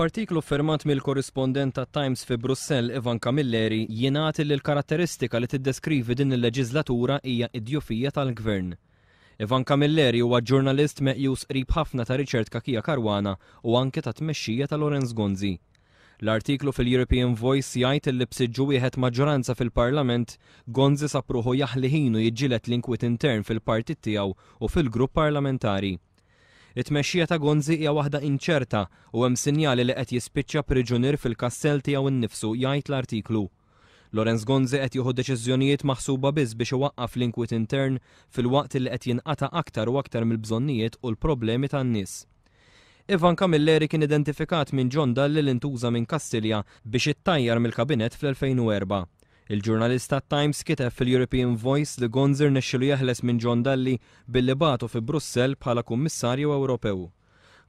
F'artiklu ffirmat mill-korrispondent tat-Times fi Brussell Ivan Camilleri jingħad li l-karatteristika li tiddeskrivi din il-leġiżlatura hija id-djufija tal-Gvern. Ivan Camilleri huwa ġurnalist meqjus qrib ħafna ta' Richard Cachia Caruana u anke tat-tmexxija ta' Lawrence Gonzi. L-artiklu fil-European Voice jgħid li b'siġġu wieħed maġġoranza fil-Parlament, Gonzi sab ruħu jaħli ħinu jiġġieled l-inkwiet intern fil-partit tiegħu u fil-grupp parlamentari. It-tmexxija ta' Gonzi hija waħda inċerta u hemm sinjali li qed jispiċċa priġunier fil-kastell tiegħu nnifsu, jgħid l-artiklu. Lawrence Gonzi qed jieħu deċiżjonijiet maħsuba biss biex iwaqqaf l-inkwiet intern filwaqt li qed jinqata' aktar u aktar mill-bżonnijiet u l-problemi tan-nies. Ivan Camilleri kien identifikat minn John Dalli li ntuża minn Kastilja biex ittajjar mill-Kabinett fl-2004. Il-ġurnalist tat-Times kiteb fil-European Voice li Gonzi rnexxielu jeħles minn John Dalli billi bagħtu fi Brussell bħala Kummissarju Ewropew.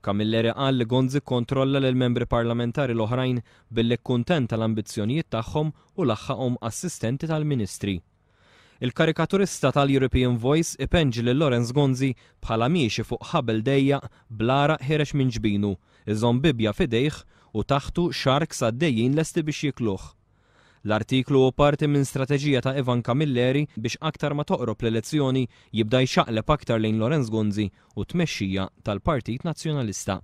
Camilleri qal li Gonzi kkontrolla lill-membri parlamentari l-oħrajn billi kkuntenta l-ambizzjonijiet tagħhom u laħħaqhom assistenti tal-ministri. Il-karikaturista tal-European Voice ipenġi lil Lawrence Gonzi bħala miexi fuq ħabel dejjaq bl-għaraq ħiereġ minn ġbinu, iżomm Bibbja f'idejh u taħtu sharks għaddejjin lesti biex jikluh. L-artiklu hu parti minn strateġija ta' Ivan Camilleri biex aktar ma toqrob l-elezzjoni jibda jxaqleb aktar lejn Lawrence Gonzi u t-tmexxija tal-Partit Nazzjonalista.